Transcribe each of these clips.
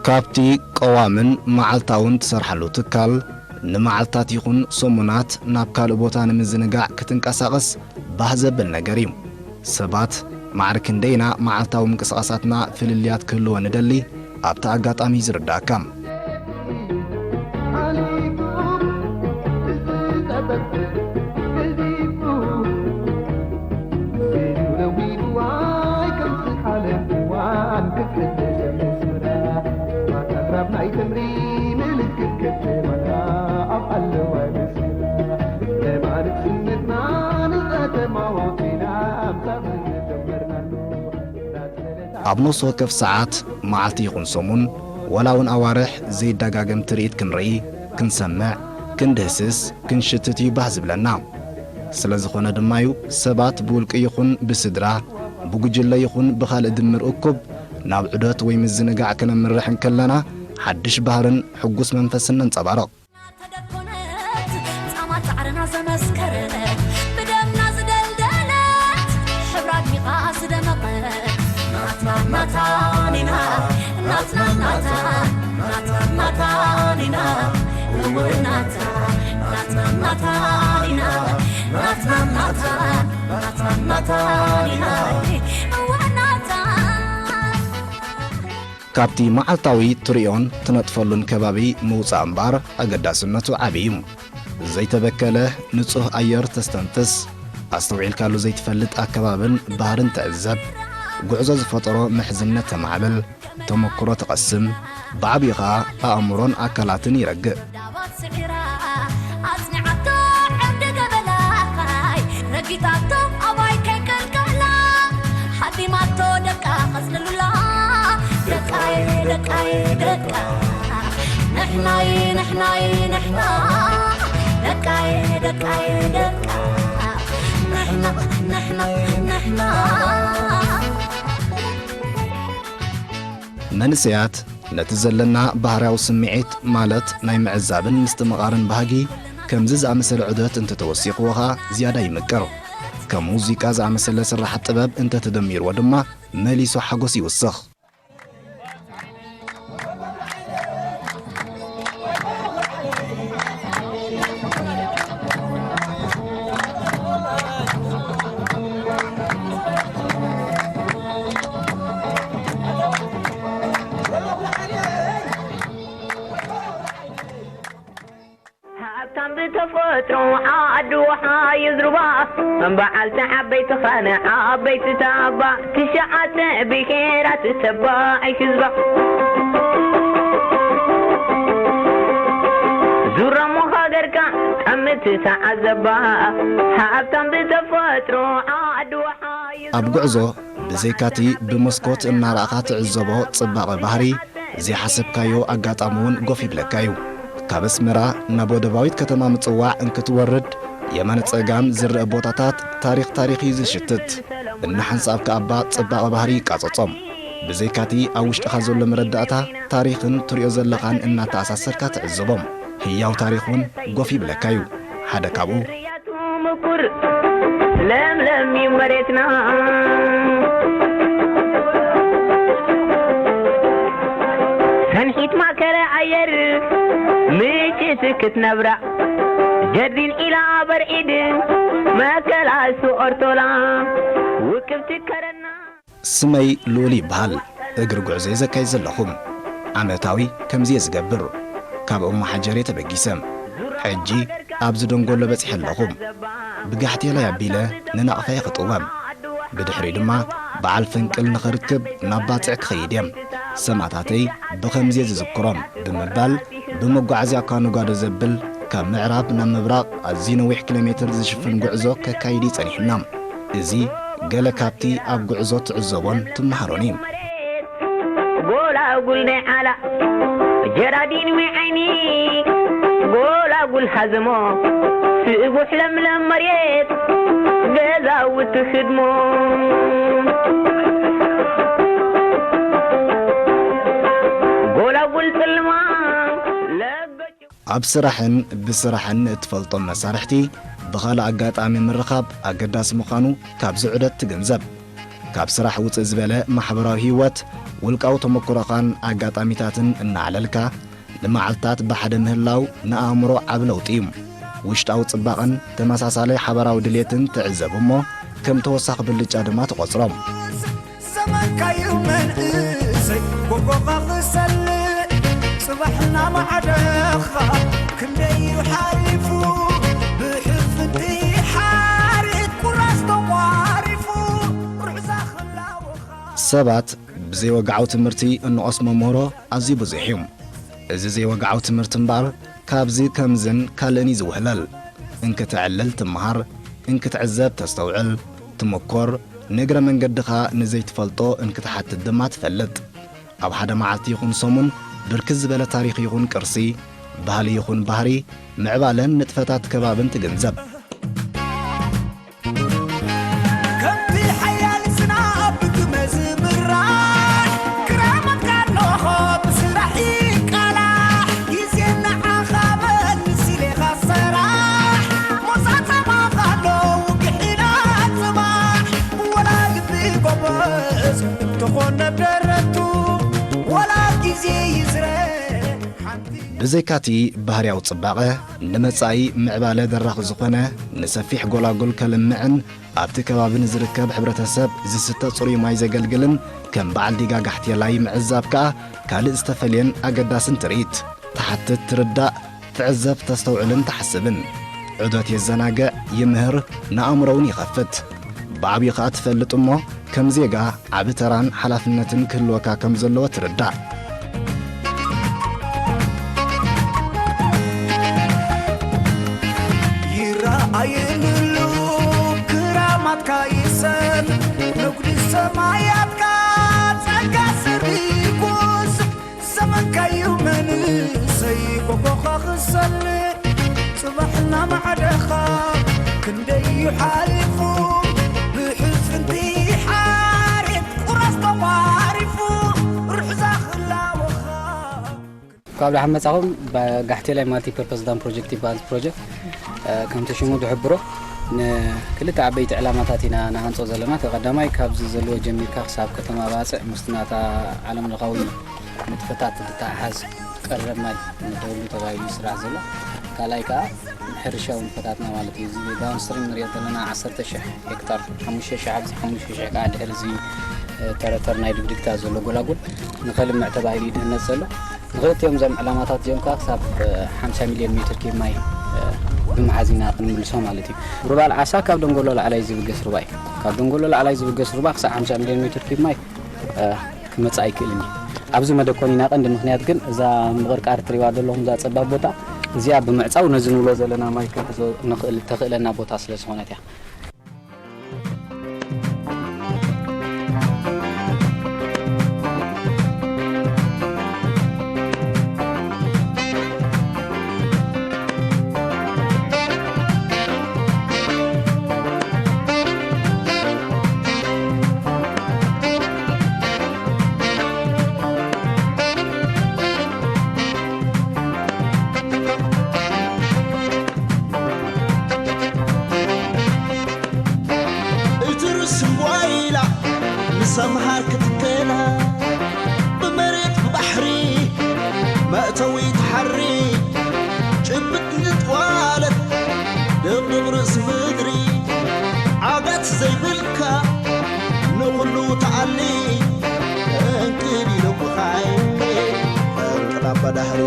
ካብቲ ቀዋምን መዓልታውን ትሰርሓሉ ትካል፣ ንመዓልታት ይኹን ሰሙናት ናብ ካልእ ቦታ ንምዝንጋዕ ክትንቀሳቐስ ባህ ዘብል ነገር እዩ። ሰባት ማዕረ ክንደይና መዓልታዊ ምንቅስቓሳትና ፍልልያት ክህልዎ ንደሊ፣ ኣብቲ ኣጋጣሚ እዩ ዝርዳእካ። ኣብ ነፍሲ ወከፍ ሰዓት፣ መዓልቲ ይኹን ሰሙን፣ ዋላ እውን ኣዋርሕ ዘይደጋገም ትርኢት ክንርኢ፣ ክንሰምዕ፣ ክንድህስስ፣ ክንሽትት እዩ ባህ ዝብለና። ስለ ዝኾነ ድማ እዩ ሰባት ብውልቂ ይኹን ብስድራ፣ ብጉጅለ ይኹን ብኻልእ ድምር እኩብ ናብ ዑደት ወይ ምዝንጋዕ ክነምርሕ እንከለና ሓድሽ ባህርን ሕጉስ መንፈስን ነንጸባርቕ። ተደኮነት ጻማ ጻዕርና ዘመስከረት ብደምና ዝደልደለት ሕብራ ኣድሚቓ ዝደመቐት ናትና ናታን ኢና ናትና ናታን ናትና ናታን ኢና እወ ናታ ናትና ናታን ኢና ናትና ናታን ናትና ናታን ኢና እወ ናታ። ካብቲ መዓልታዊ ትርእዮን ትነጥፈሉን ከባቢ ምውጻእ እምበኣር ኣገዳስነቱ ዓቢ እዩ። ዘይተበከለ ንጹህ ኣየር ተስተንፍስ፣ ኣስተውዒልካሉ ዘይትፈልጥ ኣከባብን ባህርን ትዕዘብ፣ ጉዕዞ ዝፈጠሮ ምሕዝነት ተማዕብል፣ ተመክሮ ትቐስም፣ ብዓቢኡ ኸኣ ኣእምሮን ኣካላትን ይረግእ። ዳባት ስዒራ ኣጽኒዓቶ ዓንዲ ገበላይ ረጊጣቶ ኣባይ ከይቀልቀላ ሃዲማቶ ደቃ ኸጽልሉላ ደቃይ ደቃይ ደቃ ንሕናይ ንሕናይ ንሕና ደቃይ ደቃይ ደቃ ንሕና ንሕና ንሕና መንእሰያት ነቲ ዘለና ባህርያዊ ስምዒት፣ ማለት ናይ ምዕዛብን ምስትምቓርን ባህጊ፣ ከምዚ ዝኣመሰለ ዑደት እንተተወሲኽዎ ኸኣ ዝያዳ ይምቅር። ከም ሙዚቃ ዝኣመሰለ ስርሓት ጥበብ እንተተደሚርዎ ድማ መሊሱ ሓጎስ ይውስኽ። ሃብታም ብተፈጥሮ ዓዲ ውሓ እዩ ዝሩባ፣ በዓልቲ ዓበይቲ ኻነ ዓበይቲ ታባ፣ ትሽዓተ ብሄራት ተባዕ ህዝባ። ዙረሞ ሃገርካ ጠምቲ ተዓዘባ፣ ሃብታም ብተፈጥሮ ዓዲ ውሓ እዩ ኣብ ዝሩባ። ጉዕዞ ብዘይካቲ ብመስኮት እናረኣኻ ትዕዘቦ ጽባቐ ባህሪ፣ ዘይሓሰብካዮ ኣጋጣሚ እውን ጎፍ ይብለካ እዩ። ካብ ኣስመራ ናብ ወደባዊት ከተማ ምጽዋዕ እንክትወርድ፣ የማነ ጸጋም ዝረአ ቦታታት ታሪኽ ታሪኽ እዩ ዝሽትት። እናሓንሳብካ እባ ጽባቐ ባህሪ ይቃጸጾም። ብዘይካቲ ኣብ ውሽጥኻ ዘሎ መረዳእታ ታሪኽን ትሪኦ ዘለኻን እናተኣሳሰርካ ትዕዘቦም። ህያው ታሪኽ እውን ጎፍ ይብለካ እዩ። ሓደ ካብኡ ምቁር ለምለም እዩ መሬትና። ሰንሒት ማእከለ ኣየር ምጭት ክትነብራ፣ ጀርዲን ኢላ በርዒድ መከላሱ ኦርቶላ ውቅብቲ ከረና። ስመይ ልኡል ይበሃል። እግሪ ጉዕዞ እየ ዘካይድ ዘለኹ። ዓመታዊ ከምዚ እየ ዝገብር። ካብ እሞ ሓጀር እየ ተበጊሰ። ሕጂ ኣብዚ ደንጎሎ በጺሐ ኣለኹ። ብጋሕቴላይ ኣቢለ ንናቕፋ እየ ክጥወም። ብድሕሪኡ ድማ በዓል ፈንቅል ንኽርክብ ናብ ባጽዕ ክኸይድ እየ። ሰማእታተይ ብኸምዚ እየ ዝዝክሮም ብምባል ብመጓዓዝያ እኳ ንጓዶ ዘብል ካብ ምዕራብ ናብ ምብራቕ ኣዝዩ ነዊሕ ኪሎ ሜትር ዝሽፍን ጉዕዞ ከካይድ እዩ ጸኒሑና። እዚ ገለ ካብቲ ኣብ ጉዕዞ ትዕዘቦን ትመሃሮን እዩ። ጎላጉል ናይ ዓላ ጀራዲን ወይ ዓይኒ፣ ጎላጉል ሃዘሞ ስቡሕ ለምለም መሬት ገዛውቲ ህድሞ። ጎላጉል ጽልማ ለገ ኣብ ስራሕን ብስራሕን እትፈልጦም መሳርሕቲ ብኻልእ ኣጋጣሚ ምርኻብ ኣገዳሲ ምዃኑ ካብዚ ዑደት ትግንዘብ። ካብ ስራሕ ውፅእ ዝበለ ማሕበራዊ ህይወት ውልቃዊ ተመክሮኻን ኣጋጣሚታትን እናዕለልካ፣ ንመዓልታት ብሓደ ምህላው ንኣእምሮ ዓቢ ለውጢ እዩ። ውሽጣዊ ጽባቐን ተመሳሳሊ ሓባራዊ ድሌትን ትዕዘብ እሞ፣ ከም ተወሳኺ ብልጫ ድማ ትቖጽሮ። ዘመንካዩ መንእሰይ ጎጎኻ ክሰልዕ፣ ጽባሕ እናማዕደኻ ክንደይ እዩ ሓሊፉ፣ ብሕፍንቲ ሓሪት ቁራስ ተቋሪፉ፣ ርሑዛ ክላወኻ። ሰባት ብዘይወግዓዊ ትምህርቲ እንቐስሞ ምህሮ ኣዝዩ ብዙሕ እዩ። እዚ ዘይወግዓዊ ትምህርቲ እምበኣር፣ ካብዚ ከምዝን ካልእን እዩ ዝውህለል። እንክትዕልል ትመሃር፣ እንክትዕዘብ ተስተውዕል፣ ትምኮር፣ ንእግረ መንገድኻ ንዘይትፈልጦ እንክትሓትት ድማ ትፈልጥ። ኣብ ሓደ መዓልቲ ይኹን ሰሙን፣ ብርክት ዝበለ ታሪኽ ይኹን ቅርሲ፣ ባህሊ ይኹን ባህሪ፣ ምዕባለን ንጥፈታት ከባብን ትግንዘብ። ከምቲ ሓያል ዝናብ ብግመ ዝምራሕ፣ ክራማትካ እንሆ ብስራሕ ይቃላሕ። ግዜ ንዓኻ በል ንስሌኻ ሰራሕ፣ ሞሳ ጸማኻ ኣሎ ውግሕ ኢላ ጽባሕ። ወላ ልቢ ጎበዝ እንተኾነ ደረቱ፣ ወላ ግዜ ይዝረ ሓንቲ። ብዘይካቲ ባህርያዊ ጽባቐ፣ ንመጻኢ ምዕባለ ደራኺ ዝኾነ፣ ንሰፊሕ ጎላጉል ከልምዕን ኣብቲ ከባቢ ንዝርከብ ሕብረተሰብ ዝስተ ጽሩይ ማይ ዘገልግልን ከም በዓል ዲጋ ጋሕቴላይ ምዕዛብ ከኣ ካልእ ዝተፈልየን ኣገዳስን ትርኢት። ትሓትት፣ ትርዳእ፣ ትዕዘብ፣ ተስተውዕልን ትሓስብን። ዑደት የዘናግዕ፣ ይምህር፣ ንኣእምሮ እውን ይኸፍት። ብዓብዩ ከኣ ትፈልጥ እሞ፣ ከም ዜጋ ዓቢ ተራን ሓላፍነትን ክህልወካ ከም ዘለዎ ትርዳእ። ይረኣየኒ ኣሎ ክራማትካ ይሰም፣ ንጉዲ ሰማያትካ ጸጋ ስርጉስ። ዘመንካዩ መንእሰይ ጎጎኻ ክሰልዕ፣ ጽባሕ እናማዕደኻ ክንደይ እዩ ሓሊፉ፣ ብሕጽንቲ ሓሬት ቁራስ ተቋሪፉ፣ ርሑዛ ክላወኻ። ካብ ደሓን መጻኹም። ባ-፣ ጋሕቴላይ ማልቲ ፐርፐስ ዳም ፕሮጀክት ይበሃል። ፕሮጀክት፣ እ፣ ከምቲ ሽሙ ዝሕብሮ፣ ንክልተ ዓበይቲ ዕላማታት ኢና ንሃንጾ ዘለና። እቲ ቀዳማይ፣ ካብዚ ዘለዎ ጀሚርካ ክሳብ ከተማ ባጽዕ ምስቲ ናታ ዓለም ለኻዊ ንጥፈታት ዝተሓሓዝ ቀረብ ማይ ንኽህሉ ተባሂሉ ይስራሕ ዘሎ። ካልኣይ ከኣ ሕርሻዊ ንጥፈታትና ማለት እዩ። እዚ ዳውንስትሪም ንሪኦ ዘለና ዓሰርተ ሽሕ ሄክታር፣ ሓሙሽተ ሽሕ ኣብዚ፣ ሓሙሽተ ሽሕ ከኣ ድሕሪ እዚ፣ እ፣ ተረተር ናይ ድግድግታ ዘሎ ጎላጉል ንኸልምዕ ተባሂሉ እዩ ዝህነጽ ዘሎ። ንኽልቲኦም እዞም ዕላማታት እዚኦም ከኣ ክሳብ፣ እ፣ ሓምሳ ሚልዮን ሜትር ኪብ ማይ፣ እ፣ ብምሓዝ ኢና ክንምልሶ ማለት እዩ። ሩባ ኣልዓሳ ካብ ደንጎሎ ላዕላይ ዝብገስ ሩባ እዩ። ካብ ደንጎሎ ላዕላይ ዝብገስ ሩባ ክሳብ ሓምሳ ሚልዮን ሜትር ኪብ ማይ፣ እ፣ ክመጽእ ኣይክእልን እዩ። ኣብዚ መደብ ኮን ኢና። ቀንዲ ምኽንያት ግን እዛ ምቕርቃር ትሪዋ ዘለኹም እዛ ጸባብ ቦታ እዚኣ ብምዕጻው ነዚ ንብሎ ዘለና ማይ ክንሕዞ ንኽእል፣ ተኽእለና ቦታ ስለ ዝኾነት እያ። እትርስ ዋይላ ምስ ኣምሃር ክትከላ፣ ብመሬት ብባሕሪ መእተዊ ትሓሪ፣ ጭብጥ ንጥዋለት ደብድብ ርእሲ ምድሪ፣ ዓጋት ዘይብልካ ንኹሉ ተኣሊ፣ ፈንቅል ኢሎም ብኻይ፣ ፈንቅል ኣባ ዳህሪ።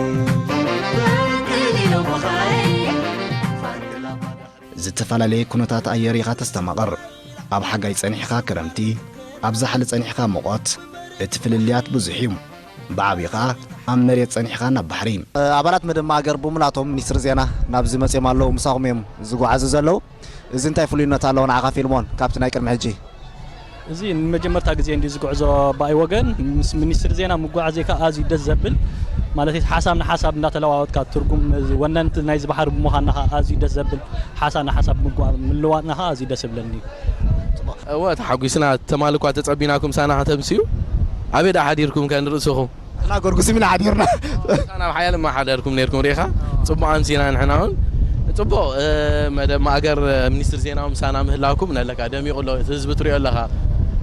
ዝተፈላለየ ኩነታት ኣየር ኢኻ ተስተማቕር። ኣብ ሓጋይ ጸኒሕኻ ክረምቲ፣ ኣብ ዛሕሊ ጸኒሕኻ ሙቐት፣ እቲ ፍልልያት ብዙሕ እዩ። ብዓብዪ ኸኣ ኣብ መሬት ጸኒሕኻ ናብ ባሕሪ። ኣባላት መደብ ማእገር ብሙላቶም ሚኒስትሪ ዜና ናብዚ መጺኦም ኣለዉ፣ ምሳኹም እዮም ዝጓዓዙ ዘለዉ። እዚ እንታይ ፍሉይነት ኣለዎ ንዓኻ ፊልሞን ካብቲ ናይ ቅድሚ ሕጂ? እዚ ንመጀመርታ ግዜ እንዲ ዝጉዕዞ ብኣይ ወገን ምስ ሚኒስትሪ ዜና ምጉዓዘይ ከኣ ኣዝዩ ደስ ዘብል፣ ማለት ሓሳብ ንሓሳብ እንዳተለዋወጥካ ትርጉም ወነንቲ ናይዚ ባሕሪ ብምዃንና ከኣ ኣዝዩ ደስ ዘብል፣ ሓሳብ ንሓሳብ ምጉዓ-፣ ምልዋጥና ከኣ ኣዝዩ ደስ ዝብለኒ እዩ። እወ ተሓጒስና፣ ተማሊ እኳ ተጸቢናኩም ሳና ከተምስዩ። ኣበይ ደኣ ሓዲርኩም ከ ንርእስኹም? እና ጎርጉሲም ኢና ሓዲርና። ሳና ኣብ ሓያል እማ ሓደርኩም ነይርኩም ሪኢኻ? ጽቡቕ ኣምሲና ንሕና እውን። ጽቡቕ፣ እ፣ መደብ ማእገር፣ እ፣ ሚኒስትሪ ዜና እውን ምሳና ምህላውኩም ነለካ ደሚቑ ኣሎ፣ እቲ ህዝቢ ትሪኦ ኣለኻ።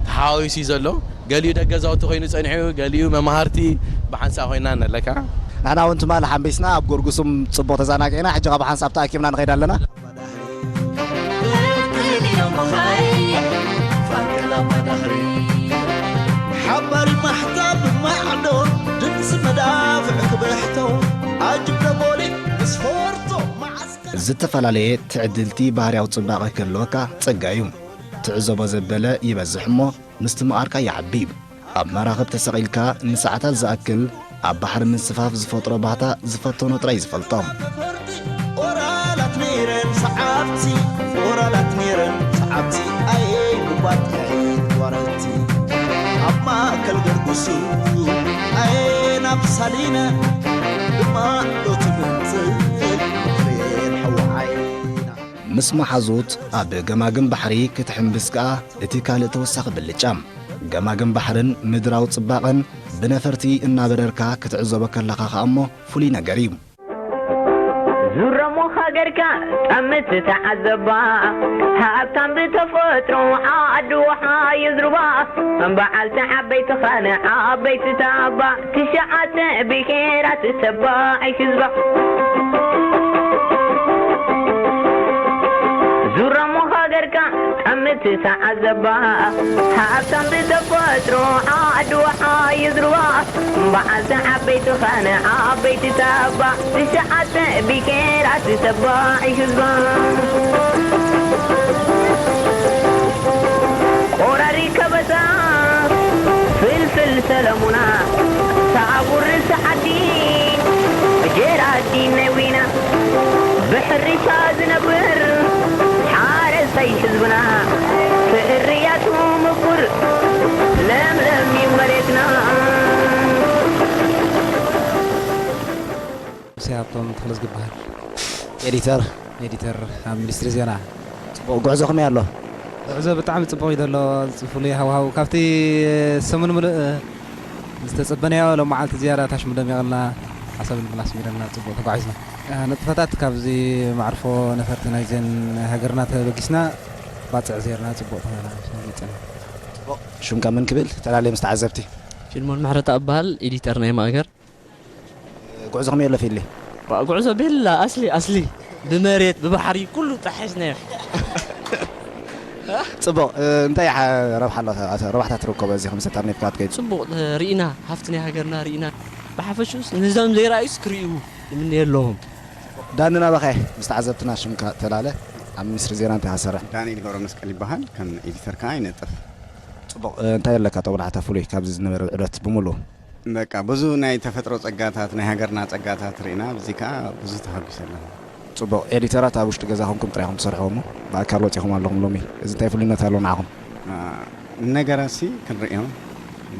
ተሓዋዊሱ እዩ ዘሎ። ገሊኡ ደገ ገዛውቲ ኮይኑ ጸኒሑ፣ ገሊኡ መማህርቲ፣ ብሓንሳእ ኮይና ነለካ። ንሕና እውን ትማሊ ሓምቢስና ኣብ ጎርጉሱም ጽቡቕ ተዘናጊዕና፣ ሕጂ ካብ ሓንሳብ ተኣኪብና ንኸይድ ኣለና። ሓባሪ ማሕታ ብማዕዶ ድምፂ መዳፍዕ ክብሕቶ ኣጅብ ደቦሊ ምስ ፎርቶ መዓስከር ዝተፈላለየ ትዕድልቲ ባህርያዊ ጽባቐ ክህልወካ ጸጋ እዩ። ትዕዘቦ ዘበለ ይበዝሕ እሞ፣ ምስትምቓርካ ይዓቢ። ኣብ መራኽብ ተሰቒልካ ንሰዓታት ዝኣክል ኣብ ባሕሪ ምንስፋፍ ዝፈጥሮ ባህታ ዝፈተኖ ጥራይ ዝፈልጦ። ነፈርቲ ኦራላት ነይረን ሰዓብቲ፣ ኦራላት ነይረን ሰዓብቲ፣ ኣየ ጉባጥዒት ወረርቲ። ኣብ ማእከል ገርጉሱ፣ ኣየ ናብ ሳሊነ፣ ብማዕዶ ትምንጽል፣ ፍሬን ሓዊ ዓይና። ምስ መሓዙት ኣብ ገማግም ባሕሪ ክትሕምብስ ከኣ እቲ ካልእ ተወሳኺ ብልጫ። ገማግም ባሕርን ምድራዊ ጽባቐን ብነፈርቲ እናበረርካ ክትዕዘቦ ከለኻ ከኣ እሞ ፍሉይ ነገር እዩ። ዙረሞ ሃገርካ ጠምት ተዓዘባ፣ ሃብታም ብተፈጥሮ ዓዲ ውሓ የዝርባ፣ በዓልቲ ዓበይቲ ኻነ ዓበይቲ ታባ፣ ትሽዓተ ብሄራት ተባዒ ህዝባ። ዙረሞ ሃገርካ ጠምት ተዓዘባ፣ ሃብታም ብተፈጥሮ ዓዲ ውሓ የዝርባ፣ በዓልቲ ዓበይቲ ኻነ ዓበይቲ ታባ፣ ትሽዓተ ብሄራት ተባዒ ህዝባ። ቆራሪ ከበሳ ፍልፍል ሰለሙና፣ ሳቡር ሰዓዲ ጀራዲ ነዊና፣ ብሕርሻ ዝነብር ሓረስታይ ህዝብና፣ ፍርያቱ ምቁር ለምለም እዩ መሬትና። ሙሴ ሃብቶም ተኽለዝጊ ይበሃል። ኤዲተር። ኤዲተር ኣብ ሚኒስትሪ ዜና። ጽቡቕ፣ ጉዕዞ ከመይ ኣሎ? ጉዕዞ ብጣዕሚ ጽቡቕ እዩ ዘሎ፣ ፍሉይ ሃዋህው። ካብቲ ሰሙን ምሉእ ዝተጸበናዮ ሎም መዓልቲ ዝያዳ ታሽሙ ደሚቕልና፣ ዓሰብ ንምምላስ ሚለና ጽቡቕ ተጓዒዝና። እ፣ ንጥፈታት ካብዚ መዕርፎ ነፈርቲ ናይዘን ሃገርና ተበጊስና ባጽዕ ዜርና ጽቡቕ ተመላሊስና መጺና። ጽቡቕ። ሽምካ መን ክብል ተላለየ ምስ ተዓዘብቲ? ፊልሞን ምሕረተኣብ እበሃል፣ ኤዲተር ናይ ማእከር። ጉዕዞ ከመይ ኣሎ ፊሊ? ባ-፣ ጉዕዞ ቤላ፣ ኣስሊ፣ ኣስሊ። ብመሬት፣ ብባሕሪ፣ ኩሉ ጠሓስናዮ። ጽቡቕ፣ እ፣ እንታይ ሓ-፣ ረብሓ ኣሎ፣ ረብሓታት ትርከቦ እዚ ከምዚ ተጠርኒፍካ ክትከይድ? ጽቡቕ፣ እ፣ ርኢና፣ ሃፍቲ ናይ ሃገርና ርኢና። ብሓፈሽኡስ ነዞም ዘይረኣዩስ ክርእዩ ንምነየሎም። ዳኒ ናባኸ ምስ ተዓዘብትና ሽምካ ተላለ፣ ኣብ ሚኒስትሪ ዜና እንታይ ኢኻ ትሰርሕ? ዳንኤል ገብረመስቀል ይበሃል፣ ከም ኤዲተር ከኣ ይነጥፍ። ጽቡቕ፣ እ፣ እንታይ ኣለካ ጦብላሕታ ፍሉይ ካብዚ ዝነበረ ዑደት ብምሉኡ? በቃ ብዙ ናይ ተፈጥሮ ጸጋታት፣ ናይ ሃገርና ጸጋታት ርኢና፣ ኣብዚ ከኣ ብዙ ተሃጒሰ ኣለኹ። ጽቡቕ። ኤዲተራት ኣብ ውሽጢ ገዛኹም ጥራይ ኢኹም ትሰርሕዎ እሞ፣ ብኣካል ወጺኹም ኣለኹም ሎሚ። እዚ እንታይ ፍሉይነት ኣለዎ ንዓኹም? አ፣ ነገራትሲ ክንርእዮም፣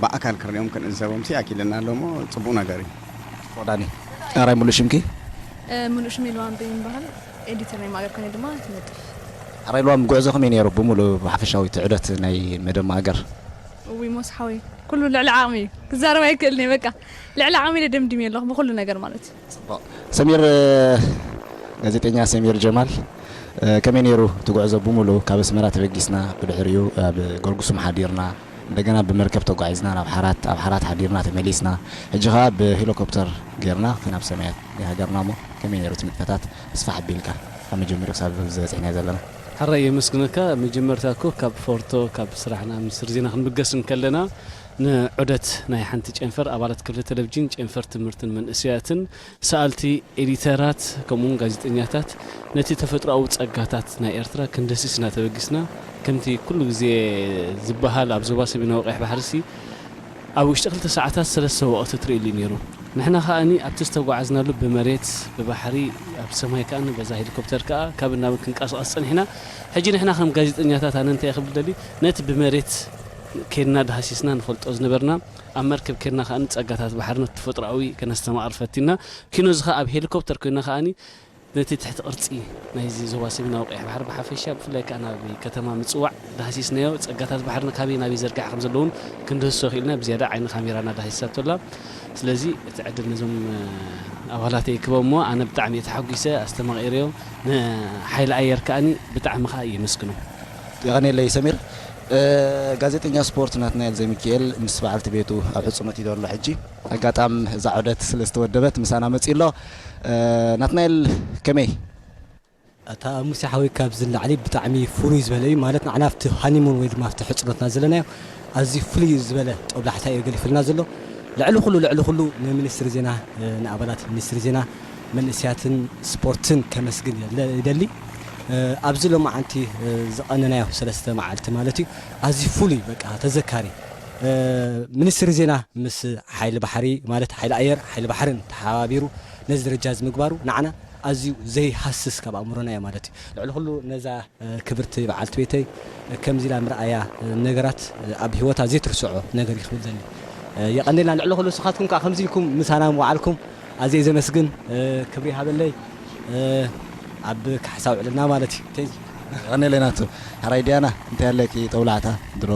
ብኣካል ክንርእዮም ክንዕዘቦምሲ ኣኪለና ኣሎ እሞ፣ ጽቡቕ ነገር እዩ። ጽቡቕ ዳኒ። ሕራይ ሙሉእ ሽምኪ? እ፣ ሙሉእ ሽመይ ልዋም በይን ይበሃል። ኤዲተር ናይ ማእገር ኮነ ድማ ትነጥፍ። ሕራይ ልዋም፣ ጉዕዞ ከመይ ነይሩ? ብምሉእ ብሓፈሻዊ እቲ ዑደት ናይ መደብ ማእገር? እውይ ሞስ ሓወይ፣ ኩሉ ልዕሊ ዓቕሚ እዩ። ክዛረብ ኣይክእልን እየ፣ በቃ ልዕሊ ዓቕሚ ኢለ ደምዲመ ኣለኹ ብኹሉ ነገር ማለት እዩ። ጽቡቕ። ሰሚር፣ ጋዜጠኛ ሰሚር ጀማል፣ ከመይ ነይሩ እቲ ጉዕዞ ብምሉኡ? ካብ ኣስመራ ተበጊስና፣ ብድሕሪኡ ኣብ ጎርጉሱም ሓዲርና፣ እንደገና ብመርከብ ተጓዒዝና ናብ ሓራት፣ ኣብ ሓራት ሓዲርና ተመሊስና፣ ሕጂ ኸኣ ብሄሊኮፕተር ጌርና ክናብ ሰማያት ናይ ሃገርና። እሞ ከመይ ነይሩ እቲ ንጥፈታት? ኣስፋሕ ኣቢልካ ካብ መጀመሪኡ ክሳብ ኣብዚ በጺሕናዮ ዘለና። ሕራይ የመስግነካ። መጀመርታ እኮ ካብ ፎርቶ፣ ካብ ስራሕና ሚኒስትሪ ዜና ክንብገስ እንከለና፣ ንዑደት ናይ ሓንቲ ጨንፈር ኣባላት ክፍሊ ቴሌቪዥን፣ ጨንፈር ትምህርትን መንእሰያትን፣ ሰኣልቲ፣ ኤዲተራት፣ ከምኡውን ጋዜጠኛታት ነቲ ተፈጥሮኣዊ ጸጋታት ናይ ኤርትራ ክንድህስስ ኢና ተበጊስና። ከምቲ ኩሉ ግዜ ዝበሃል፣ ኣብ ዞባ ሰሜናዊ ቀይሕ ባሕሪሲ ኣብ ውሽጢ ክልተ ሰዓታት ሰለስተ ወቕቲ ትርእየሉ እዩ ነይሩ። ንሕና ከኣኒ ኣብቲ ዝተጓዓዝናሉ ብመሬት፣ ብባሕሪ፣ ኣብ ሰማይ ከኣኒ በዛ ሄሊኮፕተር ከኣ ካብን ናብን ክንቀሳቐስ ጸኒሕና። ሕጂ ንሕና ከም ጋዜጠኛታት ኣነ እንታይ ክብል ደሊ፣ ነቲ ብመሬት ኬድና ዳህሲስና ንፈልጦ ዝነበርና፣ ኣብ መርከብ ኬድና ከኣ ጸጋታት ባሕርና ተፈጥሮኣዊ ከነስተማቕር ፈቲና። ኪኖ እዚ ከኣ ኣብ ሄሊኮፕተር ኮይና ከኣኒ ነቲ ትሕቲ ቅርጺ ናይዚ ዞባ ሰሜናዊ ቀይሕ ባሕሪ ብሓፈሻ፣ ብፍላይ ከኣ ናብ ከተማ ምጽዋዕ ዳህሲስናዮ። ጸጋታት ባሕርና ካበይ ናበይ ዘርጋሕ ከም ዘለውን ክንድህስሶ ክኢልና፣ ብዝያዳ ዓይኒ ካሜራና ዳህሲሳቶ ኣላ። ስለዚ እቲ ዕድል ነዞም ኣባላተይ ክበ እሞ፣ ኣነ ብጣዕሚ እየ ተሓጒሰ፣ ኣስተማቒረዮም። ንሓይሊ ኣየር ከኣኒ ብጣዕሚ ከኣ እየ መስግኖም። የቐንየለይ ሰሚር። ጋዜጠኛ ስፖርት ናትናኤል ዘሚካኤል ምስ በዓልቲ ቤቱ ኣብ ሕፅኖት እዩ ዘሎ። ሕጂ ኣጋጣም እዛ ዑደት ስለ ዝተወደበት ምሳና መፂኡ ኣሎ። ናትናኤል፣ ከመይ? ኣታ ሙሴ ሓወይ፣ ካብዚ ንላዕሊ ብጣዕሚ ፍሉይ ዝበለ እዩ። ማለት ንዓና ኣብቲ ሃኒሙን ወይ ድማ ኣብቲ ሕፅኖትና ዘለናዮ ኣዝዩ ፍሉይ ዝበለ ጦብላሕታ እዩ ገሊፍልና ዘሎ። ልዕሊ ኩሉ ልዕሊ ኩሉ ንሚኒስትሪ ዜና፣ ንኣባላት ሚኒስትሪ ዜና፣ መንእስያትን ስፖርትን ከመስግን ይደሊ። ኣብዚ ሎማዓንቲ ዝቐነናዮ ሰለስተ መዓልቲ ማለት እዩ ኣዝዩ ፍሉይ፣ በቃ ተዘካሪ፣ ሚኒስትሪ ዜና ምስ ሓይሊ ባሕሪ ማለት ሓይሊ ኣየር ሓይሊ ባሕርን ተሓባቢሩ ነዚ ደረጃ እዚ ምግባሩ ንዓና ኣዝዩ ዘይሃስስ ካብ ኣእምሮና እያ ማለት እዩ። ልዕሊ ኩሉ ነዛ ክብርቲ በዓልቲ ቤተይ ከምዚ ኢላ ምርኣያ ነገራት ኣብ ህይወታ ዘይትርስዖ ነገር እዩ ክብል ዘኒ። የቐንልና። ልዕሊ ኩሉ ንስኻትኩም ከዓ ከምዚ ኢልኩም ምሳና ምውዓልኩም ኣዝየ ዘመስግን። ክብሪ ይሃበለይ። ኣብ ካሕሳ ውዕልና ማለት እዩ። Thank you። ቀኔለይ ናቱ። ሕራይ ዲያና እንታይ ኣለኪ ጠውላዕታ? ድሮ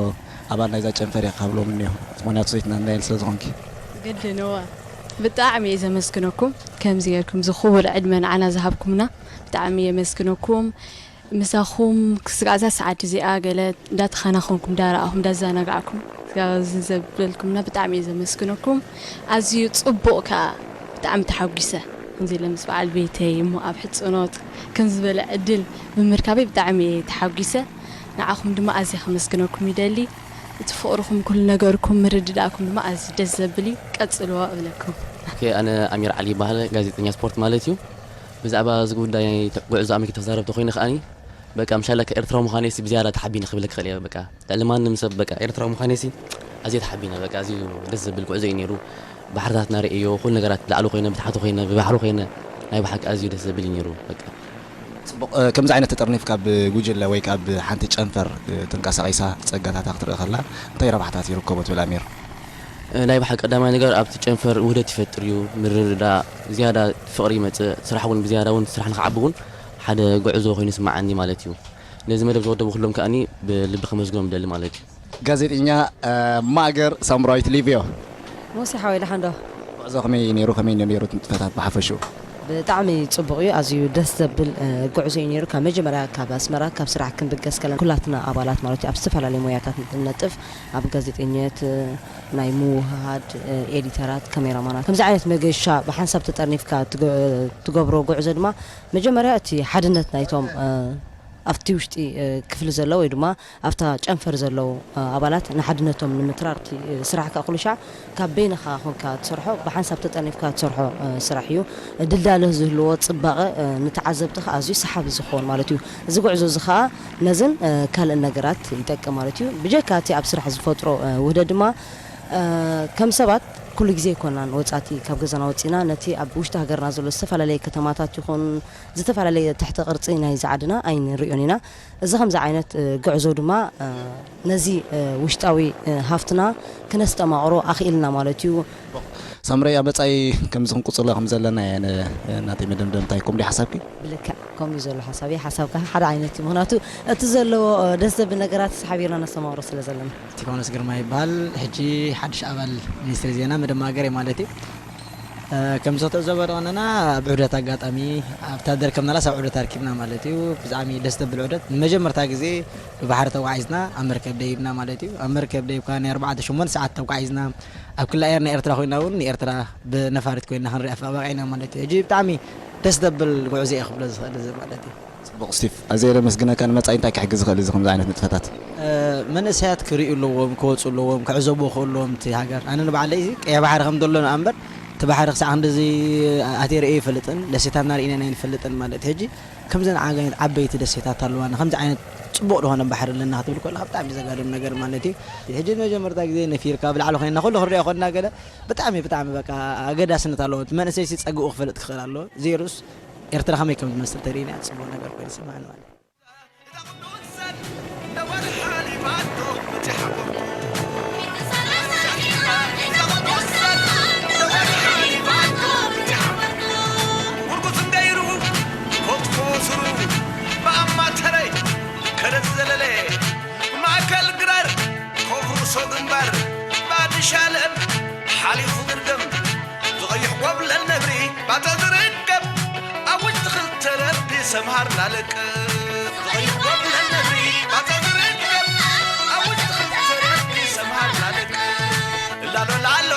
ኣባል ናይዛ ጨንፈር ኢኻ ካብ ሎሚ እኒሆ። ምኽንያቱ ዘይትና እንዳይል ስለ ዝኾንኪ። ግድን እወ። ብጣዕሚ እየ ዘመስግነኩም ከምዚ ጌርኩም እዚ ክቡር ዕድመ ንዓና ዝሃብኩምና ብጣዕሚ የመስግነኩም። ምሳኹም ክስጋዛ ሰዓት እዚኣ ገለ እንዳተኸናኸንኩም እንዳረኣኹም እንዳዘናጋዕኩም እዚ ዘብለልኩምና ብጣዕሚ እየ ዘመስግነኩም። ኣዝዩ ጽቡቕ ከኣ ብጣዕሚ ተሓጒሰ ከምዚ ኢለ ምስ በዓል ቤተይ እሞ ኣብ ሕጽኖት ከም ዝበለ ዕድል ብምርካበይ ብጣዕሚ እየ ተሓጒሰ። ንዓኹም ድማ ኣዝየ ከመስግነኩም ይደሊ። እቲ ፍቕርኹም ኩሉ ነገርኩም ምርድዳእኩም ድማ ኣዝዩ ደስ ዘብል እዩ። ቀጽልዎ እብለኩም። ኦኬ፣ ኣነ ኣሚር ዓሊ ይበሃል፣ ጋዜጠኛ ስፖርት ማለት እዩ። ብዛዕባ እዚ ጉዳይ ጉዕዞ ኣመልኪተ ክዛረብ ተኾይነ ከኣኒ በቃ ምሻላ ኤርትራዊ ምዃነይሲ ብዝያዳ ተሓቢነ ክብለክ ክእል እየ። በቃ ልዕሊ ማንም ሰብ በቃ ኤርትራዊ ምዃነይሲ ኣዝየ ተሓቢነ። በቃ ኣዝዩ ደስ ዘብል ጉዕዞ እዩ ነይሩ። ባሕርታትና ርእዮ፣ ኩሉ ነገራት ላዕሊ ኮይነ ብታሕቲ ኮይነ ብባሕሪ ኮይነ ናይ ብሓቂ ኣዝዩ ደስ ዘብል እዩ ነይሩ። በቃ ጽቡቕ። እ፣ ከምዚ ዓይነት ተጠርኒፍካ ብጉጅለ ወይ ካብ ሓንቲ ጨንፈር እ፣ ተንቀሳቒሳ ጸጋታታ ክትርኢ ከላ እንታይ ረብሓታት ይርከቦ ትብል ኣሚር? እ፣ ናይ ብሓቂ ቀዳማይ ነገር ኣብቲ ጨንፈር ውህደት ይፈጥር እዩ፣ ምርድዳእ ዝያዳ ፍቕሪ ይመጽእ፣ ስራሕ እውን ብዝያዳ እውን ስራሕ ንክዓቢ እውን ሓደ ጉዕዞ ኮይኑ ይስምዓኒ ማለት እዩ። ነዚ መደብ ዘወደቡ ኩሎም ከኣኒ ብልቢ ከመስግኖም ይደሊ ማለት እዩ። ጋዜጠኛ እ፣ ማእገር ሳምራዊት ሊብዮ። ሙሴ ሓወይ ደሓን ዶ? ጉዕዞ ከመይ ነይሩ? ከመይ ነይሩ እቲ ንጥፈታት ብሓፈሽኡ? ብጣዕሚ ጽቡቕ እዩ። ኣዝዩ ደስ ዘብል እ፣ ጉዕዞ እዩ ነይሩ። ካብ መጀመርያ ካብ ኣስመራ ካብ ስራሕ ክንብገስ ከለና ኩላትና ኣባላት ማለት እዩ ኣብ ዝተፈላለዩ ሞያታት ንነጥፍ፣ ኣብ ጋዜጠኝነት እ፣ ናይ ምውህሃድ እ፣ ኤዲተራት፣ ካሜራማናት፣ ከምዚ ዓይነት መገሻ ብሓንሳብ ተጠርኒፍካ ትገ- ትገብሮ ጉዕዞ ድማ መጀመርያ እቲ ሓድነት ናይቶም እ፣ ኣብቲ ውሽጢ እ፣ ክፍሊ ዘሎ ወይ ድማ ኣብታ ጨንፈር ዘለዉ ኣባላት ንሓድነቶም ንምትራር እቲ ስራሕ ከዓ ኩሉ ሻዕ ካብ በይንኻ ኮንካ ትሰርሖ ብሓንሳብ ተጠርኒፍካ ትሰርሖ ስራሕ እዩ። ድልዳለ ዝህልዎ ፅባቐ ንተዓዘብቲ ከዓ ኣዝዩ ሰሓቢ ዝኸውን ማለት እዩ። እዚ ጉዕዞ እዚ ከዓ ነዝን ካልእን ነገራት ይጠቅም ማለት እዩ። ብጀካ እቲ ኣብ ስራሕ ዝፈጥሮ ውህደት ድማ ከም ሰባት ኩሉ ግዜ ኣይኮናን ወፃእቲ ካብ ገዛና ወፂና ነቲ ኣብ ውሽጢ ሃገርና ዘሎ ዝተፈላለየ ከተማታት ይኹን ዝተፈላለየ ትሕተ ቅርፂ ናይዚ ዓድና ኣይንሪኦን ኢና። እዚ ከምዚ ዓይነት ጉዕዞ ድማ ነዚ ውሽጣዊ ሃፍትና ክነስተማቕሮ ኣኽኢልና ማለት እዩ። ሳምረይ ኣብ መፃኢ ከምዚ ክንቅፅሎ ከም ዘለና እየ ናተይ መደምደምታ። ይኩም ዲ ሓሳብኪ? ብልክዕ ከምኡ እዩ ዘሎ ሓሳብ። ሓሳብካ ሓደ ዓይነት እዩ። ምክንያቱ እቲ ዘለዎ ደስ ዘብል ነገራት ሓቢርና ነስተማቕሮ ስለ ዘለና። እስቲፋኖስ ግርማ ይበሃል። ሕጂ ሓድሽ ኣባል ሚኒስትሪ ዜና መደማገር ማለት እዩ። ከም ዝትዕዘቦ ደቐነና ብዑደት ኣጋጣሚ ኣብታ ደርከብናላስ ኣብ ዑደት ኣርኪብና ማለት እዩ። ብጣዕሚ ደስ ዘብል ዑደት። ንመጀመርታ ግዜ ብባሕሪ ተጓዒዝና ኣብ መርከብ ደይብና ማለት እዩ። ኣብ መርከብ ደይብካ ናይ ኣርባዕተ ሸሞንተ ሰዓት ተጓዒዝና ኣብ ክሊ ኣየር ናይ ኤርትራ ኮይና እውን ንኤርትራ ብነፋሪት ኮይና ክንሪኣ በቂዕና ማለት እዩ። ሕጂ ብጣዕሚ ደስ ዘብል ጉዕዞ እየ ክብሎ ዝኽእል እዚ ማለት እዩ። ጽቡቕ ስቲፍ፣ ኣዝየ የመስግነካ። ንመጻኢ እንታይ ክሕግዝ ይኽእል እዚ ከምዚ ዓይነት ንጥፈታት? መንእሰያት ክርእዩ ኣለዎም፣ ክወፁ ኣለዎም፣ ክዕዘቡ ክኽእሉ ኣለዎም እቲ ሃገር። ኣነ ንባዕለይ እዚ ቀይሕ ባሕሪ ከም ዘሎ ንኣምበር እቲ ባሕሪ ክሳዕ ክንድዚ ኣትየ ርእየ ይፈልጥን ደሴታትና ርኢናን ኣይንፈልጥን ማለት ሕጂ ከምዘን ዓይነት ዓበይቲ ደሴታት ኣለዋና ከምዚ ዓይነት ፅቡቕ ዝኾነ ባሕሪ ኣለና ክትብል ከለካ ብጣዕሚ ዘጋድም ነገር ማለት እዩ። ሕጂ መጀመርታ ግዜ ነፊርካ ብላዕሊ ኮይና ኩሉ ክንሪኦ ኮና ገለ ብጣዕሚ ብጣዕሚ በቃ ኣገዳስነት ኣለዎ። እቲ መንእሰይ ሲ ፀግኡ ክፈልጥ ክኽእል ኣለዎ። ዘይርስ ኤርትራ ከመይ ከም ትመስል ተሪእና ጽቡቕ ነገር ኮይኑ ይስምዓኒ ማለት እዩ። ማእከል ግራር ኮፍ ርእሶ ግንባር ባድሻለም ሓሊፉ ግርግም ዝቐይሕ ጎብለል ነብሪ ባተ ዝርከብ ኣብ ውሽጢ ክልተ ረቢ ሰምሃር ላለቅብ ዝቐይሕ ጎብለል ነብሪ ባተ ዝርከብ ኣብ ኣሉላ